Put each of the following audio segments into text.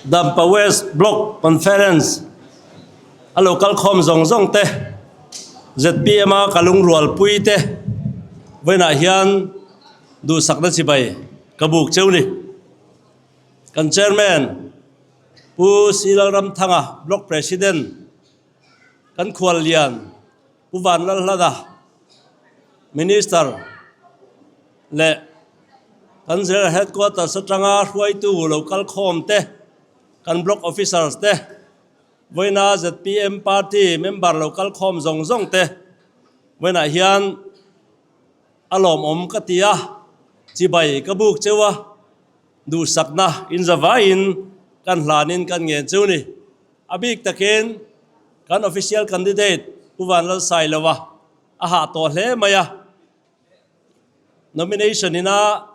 Dampa West Block Conference a lo kal khawm zawng zawng te, zpm a ka lungrualpui te vawiinah hian duhsakna chibai ka buk cheu ni. Kan Chairman Pu Si Lalramthanga, Block President, kan khuallian Pu Vanlalhlana, Minister leh kan General Headquarters atanga hruaitu lo kal khawm te, kan Block Officers te, vawiina zpm Party member lo kal khawm zawng zawng te vawiinah hian a lawmawm ka ti a, chibai ka buk cheu a, duhsakna inzavaiin kan hlanin kan ngen cheu ni. A bik takin kan official candidate Pu Vanlalsailova a hah tawh hle mai a, nomination ina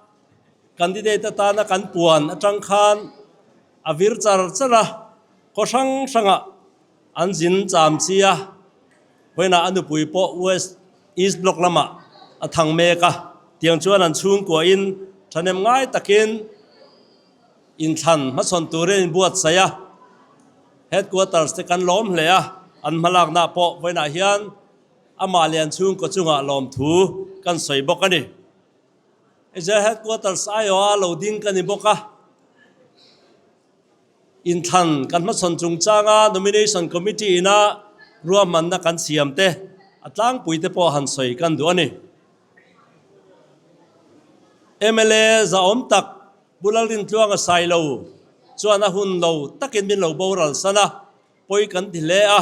candidate atana kan puan atang khan a vir char char a, khaw hrang hrangah an zin cham chi a, vawiinah a nupui pawh West East Block lamah a thang mek a, tiang chuan an chhungkuahin thahnem ngai takin inthlan hmachhawn turin an inbuatsaih a, headquarters te kan lawm hle a, an hmalakna pawh vawiinah hian Amah lian chhungkaw chungah lawmthu kan sawi bawk a ni. Israel Headquarters aiawha lo ding ka ni bawk a, inthlan kan hmachhawn chungchanga Nomination Committee ina ruahmanna kan siam te a tlangpui te pawh han sawi kan duh a ni. Mla zahawm tak Pu Lalrintluanga Sailo chuan a hun lo takin min lo boral san a, Pawi kan ti hle a,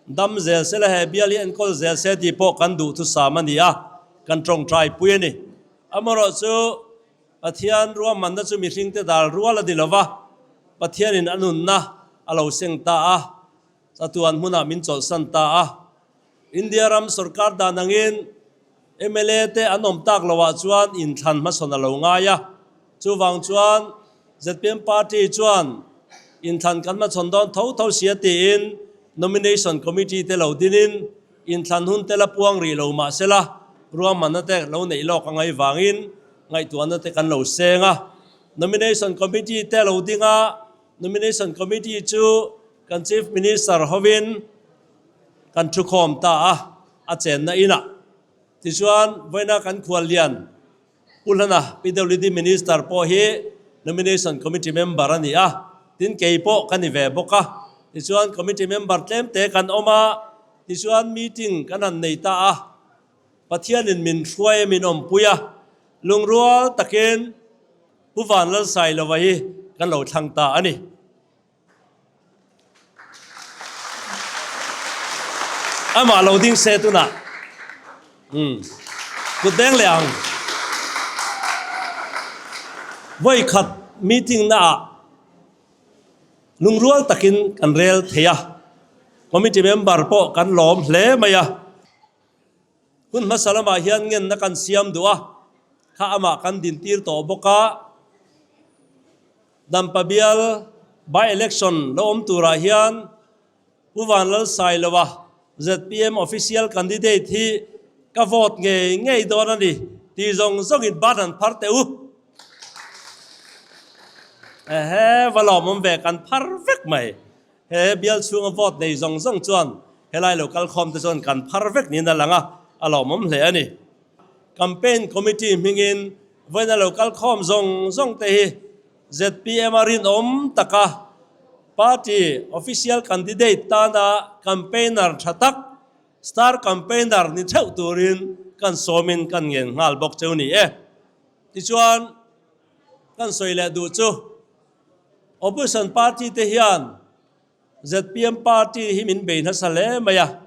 dam zel se la he bial hi enkawl zel se tih pawh kan duhthusam a ni a, kan tawngtai pui a ni. Amaherawh chu Pathian ruahmanna chu mihringte dal rual a ni lo va, Pathianin a nunna a lo seng ta a, chatuan hmunah min chawlhsan ta a. India ram sorkar dan angin mla te an awm tak loah chuan inthlan hmasawn a lo ngai a, chuvang chuan zpm party chuan inthlan kan hmachhawn dawn tho tho sia tiin nomination committee te lo dinin inthlan hun te la puang rih lo mahsela ruahmanna te lo neih lawk a ngaih vangin ngaihtuahna te kan lo seng a. Nomination committee te lo ding a, nomination committee chu kan chief minister hovin kan thukhawm ta a, a chenna inah. Tichuan, vawiina kan khuallian Pu Hlana, PWD Minister pawh hi Nomination Committee member a ni a, tin kei pawh ka ni ve bawk a. Tichuan, Committee member tlemte kan awm a, tichuan meeting kan han nei ta a, Pathianin min hruai a min awmpui a, lungrual takin Pu Vanlalsailova hi kan lo thlang ta a ni. Amah lo ding se tunah umm kut deng leh ang. Vawi khat meeting naah lungrual takin kan rel thei a, committee member pawh kan lawm hle mai a. Hun hmasa lamah hian ngenna kan siam duh a, kha amah kan dintir tawh bawk a. Dampa bial by election lo awm turah hian Pu Vanlalsailova zpm official candidate hi ka vote ngei ngei dawn a ni tih zawng zawngin bat han phar teh u. Ehe, va lawmawm ve, kan phar vek mai. He bial chhunga vote nei zawng zawng chuan helai lo kalkhawm te chuan kan phar vek niin a lang a, a lawmawm hle a ni. Campaign Committee hmingin vawiina lo kalkhawm zawng zawng te hi zpm a rinawm taka party official candidate tana campaigner tha tak, star campaigner ni theuh turin kan sawmin kan ngen nghal bawk cheu ni e. Tichuan kan sawi leh duh chu Opposition party te hian zpm party hi min bei nasa hle mai a.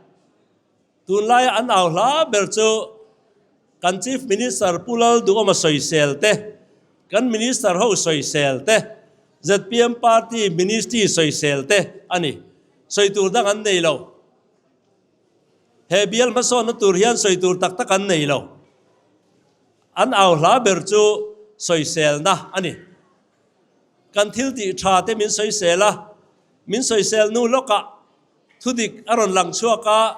Tunlaia an au hla ber chu kan Chief Minister Pu Lalduhawma sawisel te, kan Minister ho sawisel te, zpm party Ministry sawisel te a ni. Sawi tur dang an nei lo. He bial hmasawnna tur hian sawi tur tak tak an nei lo. An au hla ber chu sawiselna a ni. Kan thil tih tha te min sawisel a, min sawisel hnu lawkah Thudik a rawn lang chhuak a,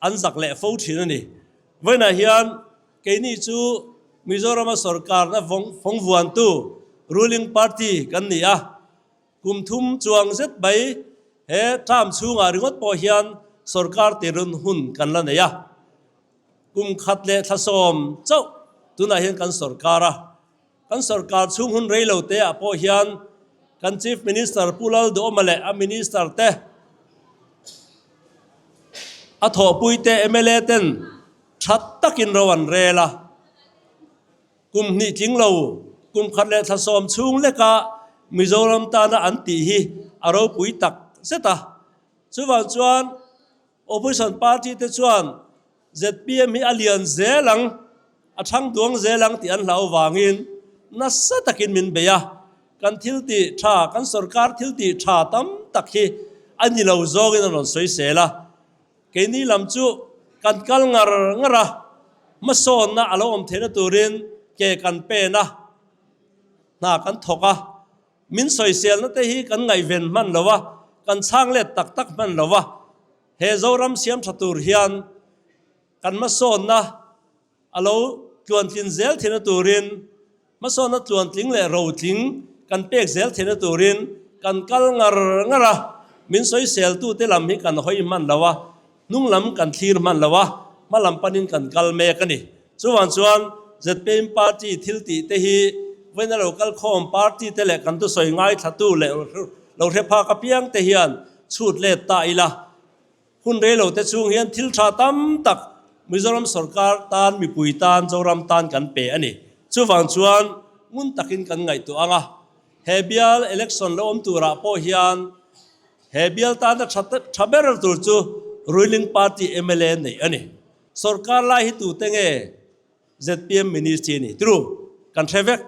an zak leh fo thin a ni. Vawiinah hian keini chu Mizorama sorkarna fawng vuantu, ruling party, kan ni a. Kum thum chuang zet mai he term chhungah ringawt pawh hian sorkar tirun hun kan la nei a. Kum khat leh thla sawm chauh tunah hian kan sorkar a. Kan sorkar chhung hun rei lo te ah pawh hian kan Chief Minister Pu Lalduhawma leh a Minister te, a thawhpui te mla ten tha takin ro an rel a. Kum hnih tling lo, kum khat leh thla sawm chhung leka Mizoram tana an tih hi a ropui tak zet a. Chuvang chuan Opposition party te chuan zpm hi a lian zel ang, a thang duang zel ang tih an hlau vangin nasa takin min bei a. Kan thil tih tha, kan sorkar thil tih tha tam tak hi a ni lo zawngin a rawn sawi sel a. Keini lam chu kan kal ngar ngar a, hmasawnna a lo awm theihna turin ke kan pen a, hna kan thawk a. Min sawiselna te hi kan ngaihven hman lo a, kan chhang let tak tak hman lo a. He Zoram siam tha tur hian kan hmasawnna a lo tluantlin zel theihna turin, hmasawnna tluantling leh rotling kan pek zel theihna turin kan kal ngar ngar a. Min sawiseltute lam hi kan hawi hman lo a, hnung lam kan thlir hman lo a, hma lam panin kan kal mek a ni. Chuvang chuan zpm party thil tih te hi vawiina lo kal khawm party te leh kan thusawi ngaithlatu leh lo hre phak apiang te hian chhut let ta ila. Hun rei lo te chhung hian thil tha tam tak Mizoram sorkar tan, mipui tan, Zoram tan kan pe a ni. Chuvang chuan ngun takin kan ngaihtuah ang a, he bial election lo awm turah pawh hian he bial tana tha ber tur chu ruling party mla neih a ni. Sorkar lai hi tute nge zpm ministry ni tru kan hre vek.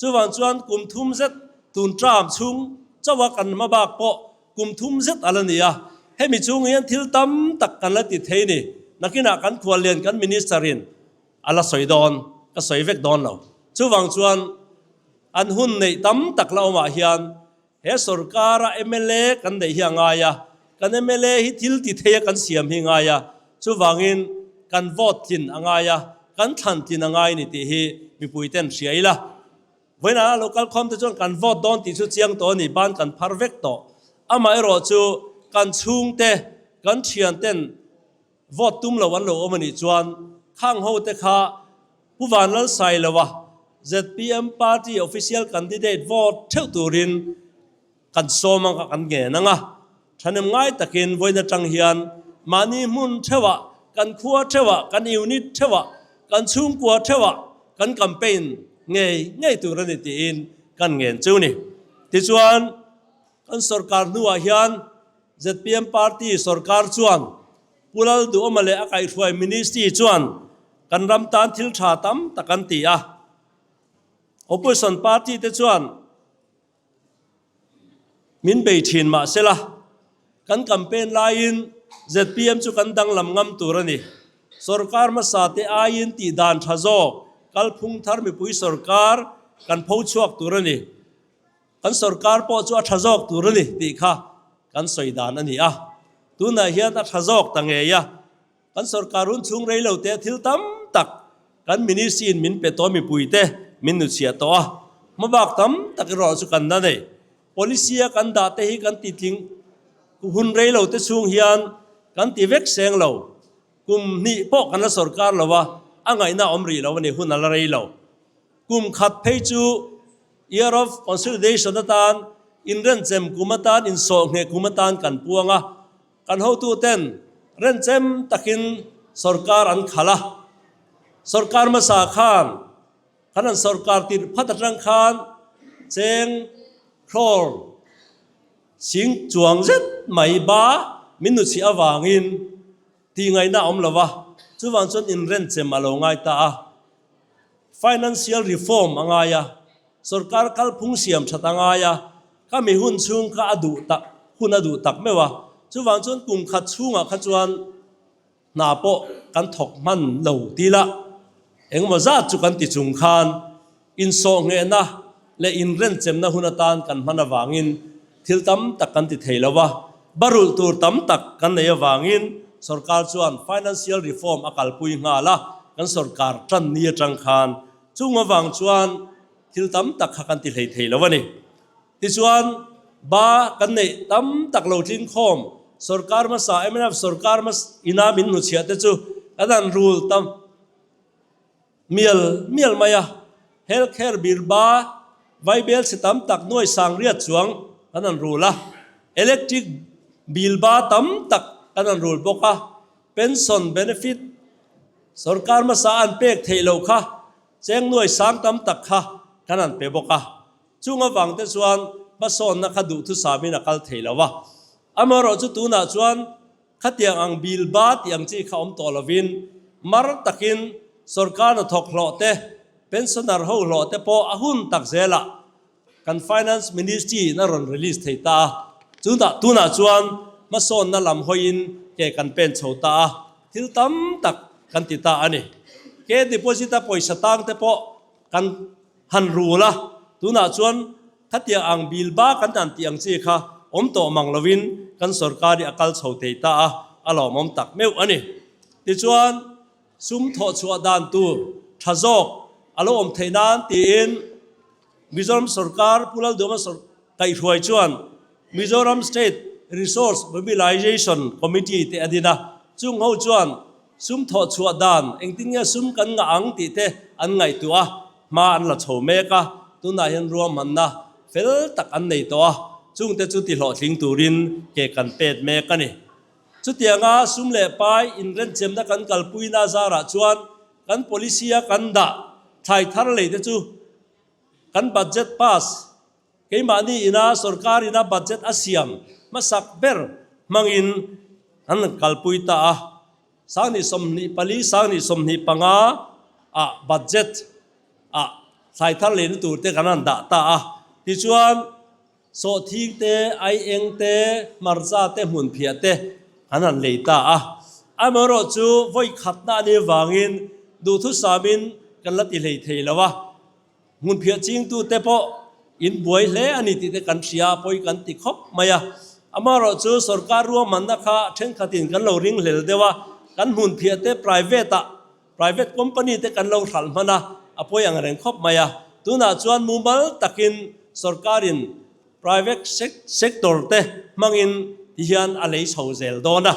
Chuvang chuan kum thum zet tun term chhung chauha kan hma bak pawh kum thum zet a la ni a, hemi chhung hian thil tam tak kan la ti thei ni. Nakinah kan khuallian kan minister in a la sawi dawn, ka sawi vek dawn lo. Chuvang chuan an hun neih tam tak la awmah hian He sorkara mla kan neih hi a ngai a, kan mla hi thil ti thei a kan siam hi ngai a, chuvangin kan vote tlin a ngai a, kan thlan tlin a ngai ni tih hi mipui ten hria ila. Vawiinah local khawm te chuan kan vote dawn tih chu chiang tawh a ni, ban kan phar vek tawh. Amaherawh chu kan chhungte, kan thian ten vote tum lo an lo awm a nih chuan khang ho te kha Pu Vanlalsailoa zpm party official candidate vote theuh turin kan sawm ang a, kan ngen ang a. Thahnem ngai takin vawiin atang hian mahni hmun theuhah, kan khua theuhah, kan unit theuhah, kan chhungkua theuhah kan campaign ngei ngei tur a ni tiin kan ngen chu ni. Tichuan kan sorkar hnuah hian zpm party sorkar chuan Pu Lalduhawma leh a kaihhruai Ministry chuan kan ram tan thil tha tam tak an ti a. Opposition party te chuan min bei thin mah sela, kan campaign laiin zpm chu kan danglam ngam tur a ni. Sorkar hmasa te aiin tih dan tha zawk kalphung thar mipui sorkar kan pho chhuak tur a ni. Kan sorkar pawh chu a tha zawk tur a ni tih kha kan sawi dan a ni a. Tunah hian a tha zawk ta ngei a. Kan sorkar hun chhung rei lo te thil tam tak kan ministry in min pe tawh mipui te min nuchhiah tawh a. Hmabak tam tak erawh chu kan la nei. Policy a kan dah te hi kan ti tling hun rei lo te chhung hian kan ti vek seng lo. Kum hnih pawh kan la sorkar lo a, a ngaihna awm rih lo a ni, hun a la rei lo. Kum khat phei chu Year of Consolidation atan, inrenchem kum atan, insawhngheh kum atan kan puang a. Kan hotuten renchem takin sorkar an khalh a. Sorkar hmasa khan kan han sorkar tirh phat atang khan cheng crore sing chuang zet mai ba min nuchhiah avangin tih ngaihna a awm lo va, chuvang chuan inrenchem a lo ngai ta a. Financial reform a ngai a, sorkar kalphung siam that a ngai a, ka mi hun chhung kha a duh tak hun a duh tak meuh a, chuvang chuan kum khat chhungah kha chuan hna pawh kan thawk hman lo ti la, engemaw zat chu kan ti chung khan insawhnghehna leh inrenchemna hun atan kan hman avangin thil tam tak kan ti thei lo a, barulh tur tam tak kan nei avangin sorkar chuan financial reform a kalpui nghal a, kan sorkar tan ni atang khan chung avang chuan thil tam tak kha kan ti hlei thei lo a ni. Tichuan. Ba kan neih tam tak lo tling khawm sorkar hmasa mnf sorkar hmasa ina min hnuchhiah te chu kan han rul ta mial mial mai a. Health care bill ba vaibel chhe tam tak nuai sang riat chuang kan han rul a. Electric bill ba tam tak kan han rul bawk a. Pension benefit sorkar hmasa an pek theih loh kha cheng nuai sang tam tak kha kan han pe bawk a. Chung avang te chuan hmasawnna kha duhthusamin a kal thei lo a. Amaherawhchu tunah chuan khatiang ang bil ba tih ang chi kha awm tawh lovin mar takin sorkar hnathawk hlawh te, pensioner ho hlawh te pawh a hun tak zelah kan Finance Ministry in a rawn release thei ta a. Chutah tunah chuan hmasawnna lam hawiin ke kan pen chho ta a, thil tam tak kan ti ta a ni. Ke deposit a pawisa tang te pawh kan Han rul a, tunah chuan khatiang ang bil ba kan han tih ang chi kha awm tawh mang lovin kan sorkar hi a kal chho thei ta a, a lawmawm tak meuh a ni. Tichuan, sum thawh chhuah dan tur tha zawk a lo awm theih nan tiin Mizoram sorkar Pu Lalduhma kaihhruai chuan Mizoram State Resource Mobilization Committee te a din a, chung ho chuan Sum thawh chhuah dan engtin nge sum kan ngah ang tih te an ngaihtuah a, hma an la chho mek a, tunah hian ruahmanna fel tak an nei tawh a, chungte chu tihlawhtling turin ke kan pet mek a ni. Chutianga sum leh pai inrenchemna kan kalpuina zarah chuan kan policy-a kan dah thlai thar lei te chu kan budget pass Keimahni ina sorkar ina budget a siam hmasak ber hmangin an kalpui ta a, 2024, 2025 ah budget ah thlai thar leina tur te kan han dah ta a, tichuan sawhthing te, aieng te, hmarcha te, hmunphiah te an han lei ta a. Amaherawhchu vawi khatna a nih avangin duhthusamin kan la ti hlei thei lo a. Hmunphiah chingtute pawh in buai hle a ni tih te kan hria a, pawi kan ti khawp mai a. Amaherawhchu sorkar ruahmanna kha thenkhatin kan lo ring hlel deuh a, kan hmunphiah te private ah, private company te kan lo hralh hman a, a pawi ang reng khawp mai a. Tunah chuan mumal takin sorkarin Private sector te hmangin ti hian a lei chho zel dawn a,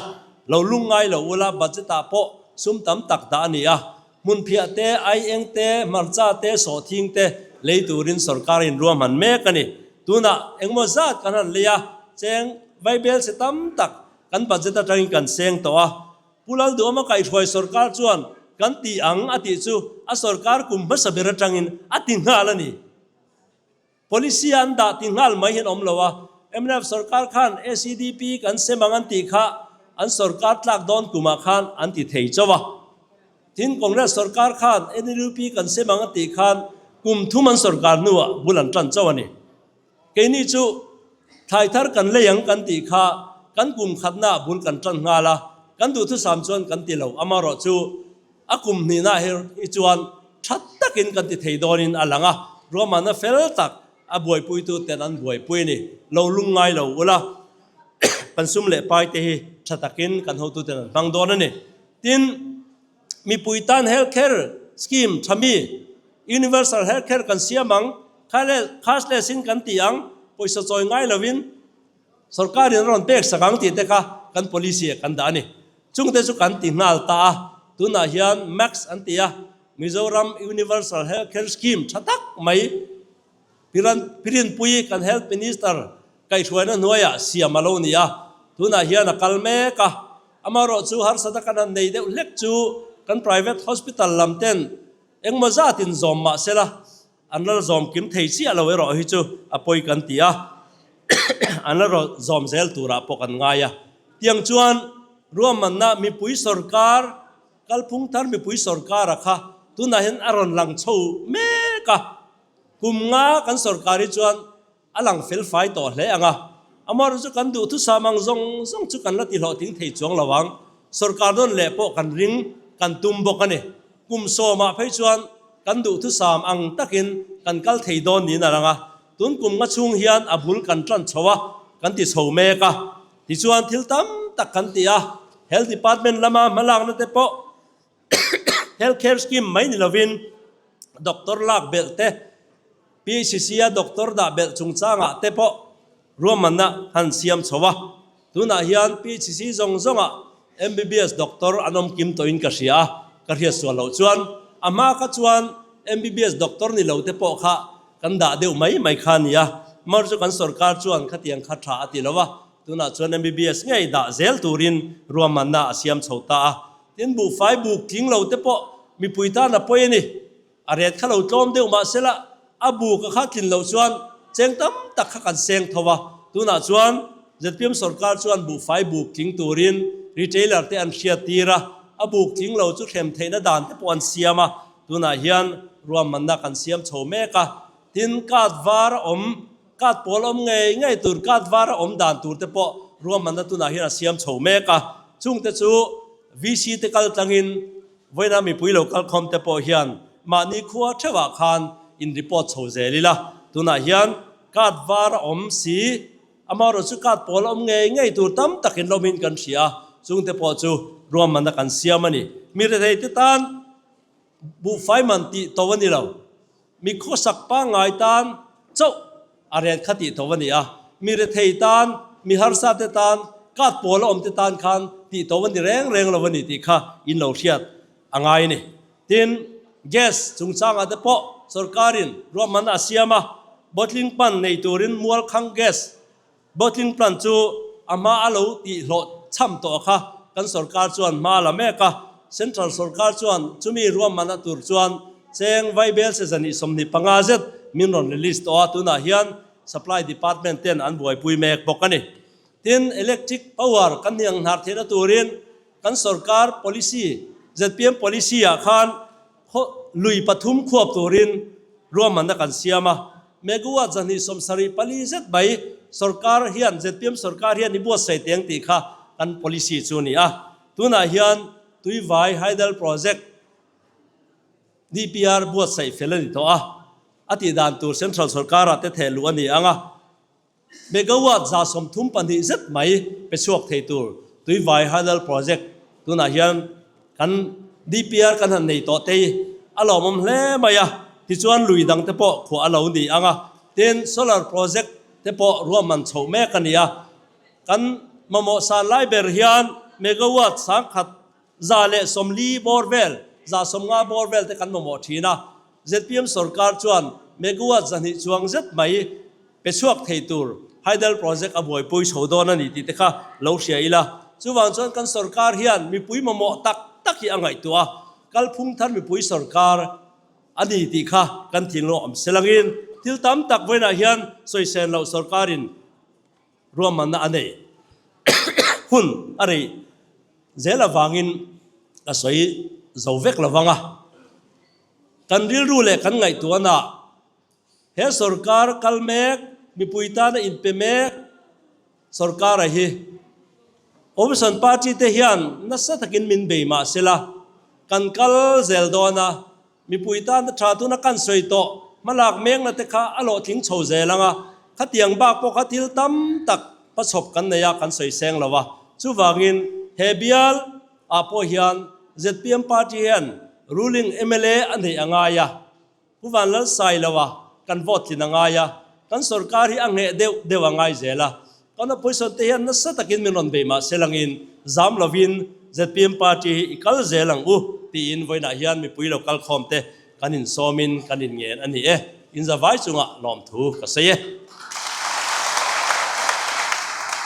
lo lung ngai lo ula budget ah pawh sum tam tak dah a ni a, hmunphiah te, aieng te, hmarcha te, sawhthing te lei turin sorkar in ruahman mek a ni. Tunah engmaw zat kan han lei a, cheng vaibel chhe tam tak kan budget atangin kan seng tawh a, Pu Lalduhama kaihhruai sorkar chuan kan ti ang a tih chu a sorkar kum hmasa ber atangin a ti nghal a ni. Policy an dah ti nghal mai hian awm lo a, mnf sorkar khan ACDP kan sem ang an tih kha an sorkar tlak dawn kumah khan an ti thei chauh a. Tin, Congress sorkar khan NLUP kan sem ang a tih khan kum thum an sorkar hnuah bul an tan chauh a ni. Keini chu thlai thar kan lei ang kan tih kha kan kum khatnaah bul kan tan nghal a, kan duhthusam chuan kan ti lo. Amaherawhchu A kum hnihna hi chuan tha takin kan ti thei dawnin a lang a, ruahmanna fel tak a buaipuitu ten an buaipui a ni. Lo lung ngai lo ula, kan sum leh pai te hi tha takin kan hotu ten an hmang dawn a ni. Tin, mipui tan health care scheme tha mi, universal health care kan siam ang, cashless in kan ti ang, pawisa chawi ngai lovin, Sorkarin a rawn pek sak ang tih te kha kan policy ah kan dah a ni. Chungte chu kan ti nghal ta a, tunah hian MACS an ti a, Mizoram Universal Health Care Scheme tha tak mai Pirinpui kan Health Minister kaihhruaina hnuaiah siam a lo ni a, tunah hian a kal mek a. Amaherawhchu harsatna kan han nei deuh hlek chu kan private hospital lam ten engmaw zatin zawm mah sela, An la zawm kim thei chiah lo erawh hi chu a pawi kan ti a, an la zawm zel turah pawh kan ngai a. Tiang chuan ruahmanna mipui sorkar, kalphung thar mipui sorkara kha tunah hian a rawn lang chho mek a. Kum nga kan sorkar hi chuan A lang fel fai tawh hle ang a, amaherawhchu chu kan duhthusam ang zawng zawng chu kan la tihlawhtling thei chuang lo ang. Sorkar nawn leh pawh kan ring, kan tum bawk a ni. Kum sawmah phei chuan kan duhthusam ang takin kan kal thei dawn niin a lang a, tun kum nga chhung hian a bul kan tan chho a, kan ti chho mek a. Tichuan thil tam tak kan ti a, Health Department lama hmalakna te pawh Health Care Scheme mai ni lovin doctor lak belh te, PHC-a doctor dah belh chungchangah te pawh Ruahmanna han siam chho a, tunah hian PHC zawng zawngah MBBS doctor an awm kim tawhin ka hria a, ka hriat sual loh chuan a hma kha chuan MBBS doctor ni lo te pawh kha kan dah deuh mai mai kha a ni a, mar chu kan sorkar chuan khatiang kha tha a ti lo a, tunah chuan MBBS ngei dah zel turin ruahmanna a siam chho ta a, tin buhfai buk tling lo te pawh mipui tan a pawi a ni. A ret kha lo tlawm deuh mah sela a bu ka kha tlin loh chuan cheng tam tak kha kan seng tho a. Tunah chuan zpm sorkar chuan buhfai buk tling turin retailer te an hriat tir a, a buk tling lo chu hrem theihna dan te pawh an siam a. Tunah hian ruahmanna kan siam chho mek a, tin card var a awm, card pawl awm ngei ngei tur, card var a awm dan tur te pawh ruahmanna tunah hian a siam chho mek a. Chungte chu VC te kal tlangin Vawiina mipui lo kalkhawm te pawh hian mahni khua theuhah khan in report chho zel ila, tunah hian card var a awm si, amaherawhchu card pawl a awm ngei ngei tur tam takin lawmin kan hria a, chungte pawh chu ruahmanna kan siam a ni. Mi rethei te tan buhfai man tih to a ni lo. Mi khawsak pangngai tan chauh a ret kha tih tho a ni a, mi rethei tan, mi harsa te tan, kat pawl a awm te tan khan tih tho a ni reng reng lo a ni tih kha in lo hriat a ngai a ni. Tin, gas chungchangah te pawh sorkarin ruahmanna a siam a, bottling plant nei turin mualkhang gas Bottling plant chu a hma a lo tih hlawh chham tawh kha kan sorkar chuan hma a la mek a, Central sorkar chuan chumi ruahmanna tur chuan cheng vaibel se zahnih 25 zet min rawn release tawh a, tunah hian Supply Department ten an buaipui mek bawk a ni. Tin, electric power kan hniang hnar theihna turin kan sorkar policy, zpm policy ah khan Lui pathum khuap turin ruahmanna kan siam a, megawatt 274 zet mai sorkar hian, zpm sorkar hian i buatsaih teng tih kha kan policy chu a ni a. Tunah hian Tuivai Hydel Project DPR buatsaih fel a ni tawh a, a tih dan tur Central sorkarah te theh luh a ni ang a. Megawatt 32 zet mai pe chhuak thei tur Tuivai Hydel Project tunah hian kan DPR kan han nei tawh te hi a lawmawm hle mai a, tichuan lui dang te pawh khuah a lo ni ang a, tin Solar Project te pawh ruahman chhoh mek a ni a, kan mamawh san lai ber hian megawatt 1140 bawr vel, 150 bawr vel te kan mamawh thin a, zpm sorkar chuan megawatt 200 chuang zet mai pe chhuak thei tur Hydel Project a buaipui chho dawn a ni tih te kha lo hria ila. Chuvang chuan kan sorkar hian mipui mamawh tak tak hi a ngaihtuah a, kalphung thar mipui sorkar a ni tih kha kan thinlung awm selangin thil tam tak vawiinah hian sawisel loh sorkarin ruahmanna a nei hun a rei zel avangin ka sawi zo vek lovang a. Kan rilru leh kan ngaihtuahnaah He sorkar kal mek, mipui tana inpe mek sorkara hi Opposition party te hian nasa takin min bei mah sela, kan kal zel dawn a, mipui tana tha tuna kan sawi tawh hmalak mekna te kha a hlawhtling chho zel ang a, khatiang bak pawh kha thil tam tak hmachhawp kan nei a, kan sawi seng lo a. Chuvangin he bial ah pawh hian zpm party hian ruling mla a neih a ngai a. Pu Vanlalsailoa kan vote tlin a ngai a, kan sorkar hi a ngheh deuh deuh a ngai zel a. Kan opposition te hian nasa takin min rawn bei mah se langin zam lovin zpm party hi i kal zel ang u tiin vawiinah hian mipui lo kal khawm te kan insawmin kan inngen a ni e. Inzavai chungah lawmthu ka sawi e.